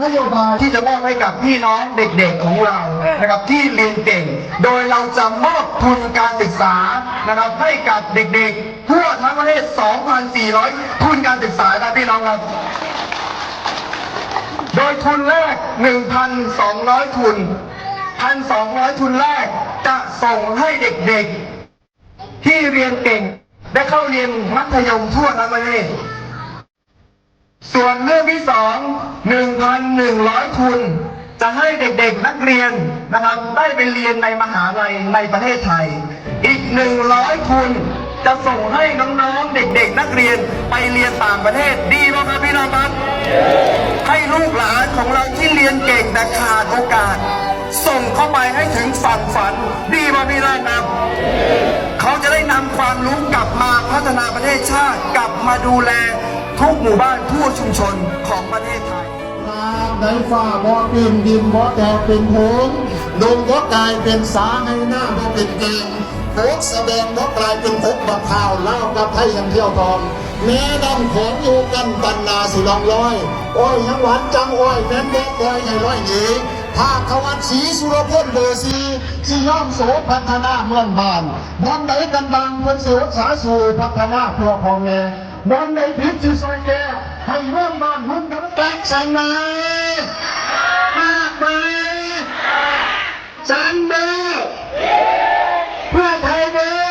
ນະໂຍບາຍທີ່ຈະມອບໃຫ້ກັບພີ່ນ້ອງເດັກໆຂອງເຮົານະຄັບ ທີ່ຮຽນເກັ່ງ ໂດຍເຮົາຈະມອບທຶນການສຶກສານະຄັບ ໃຫ້ກັບເດັກໆທົ່ວທັງປະເທດ ສອງພັນສີ່ຮ້ອຍ ທຶນການສຶກສາຄັບພີ່ນ້ອງຄັບ. ໂດຍທຶນແລກ ໜຶ່ງພັນສອງຮ້ອຍ ທຶນ ພັນສອງຮ້ອຍ ທຶນແລກຈະສົ່ງໃຫ້ເດັກໆ ທີ່ຮຽນເກັ່ງ ໄດ້ເຂົ້າຮຽນມັດທະຍົມທົ່ວທັງປະເທດ. ສ່ວນເລື່ອງທີສອງ ໜຶ່ງພັນໜຶ່ງຮ້ອຍ ທຶນ ຈະໃຫ້ເດັກໆນັກຮຽນນະຄັບ ໄດ້ໄປຮຽນໃນມະຫາໄລໃນປະເທດໄທ. ອີກ ໜຶ່ງຮ້ອຍ ທຶນ ຈະສົ່ງໃຫ້ນ້ອງໆເດັກໆນັກຮຽນໄປຮຽນຕ່າງປະເທດ. ດີບໍ່ຄັບພີ່ນ້ອງຄັບ? ໃຫ້ລູກຫຼານຂອງເຮົາທີ່ຮຽນເກັ່ງແຕ່ຂາດໂອກາດ ສົ່ງເຂົ້າໄປໃຫ້ເຖິງຝັ່ງຝັນ. ດີບໍ່ພີ່ນ້ອງຄັບ? ເຂົາຈະໄດ້ນຳຄວາມຮູ້ກັບມາພັດທະນາປະເທດຊາດ ກັບມາດູແລທຸກໝູ່ບ້ານທົ່ວຊຸມຊົນຂອງປະເທດໄທ. ຕາບໃດຟ້າບໍ່ປິ່ນ ດິນບໍ່ແຕກເປັນໂພງ ດົງບໍ່ກາຍເປັນສາ ໄຮ່ນາບໍ່ເປັນແກ່ງ ກົກສະແບງບໍ່ກາຍເປັນກົກບັກພ້າວ ລາວກັບໄທຍັງທ່ຽວທອງ ແມ່ນ້ຳຂອງຢູ່ກັນຕັນໜ້າຊິລ່ອງລອຍ ອ້ອຍຍັງຫວານຈັ່ງອ້ອຍ ແມ່ນບໍ່ປ່ອຍໃຫ້ລອຍໜີ ພາກຂະວັນສີສຸລະພົນເບີສີ່ ຊິຍ້ອມໂສພັດທະນາເມືອງບ້ານ ບ່ອນໃດກັນບາງເພິ່ນຊິອຸດສາສູ້ພັດທະນາເພື່ອພໍ່ແມ່ ບ່ອນໃດຜິດຊິຊ່ອຍແກ້ ໃຫ້ເມືອງບ້ານຮຸ່ງເຮືອງແຕກ. ຊັ້ນແມ່ ມາກໄມ້ ຊັ້ນແມ່ ເພື່ອໄທເດີ.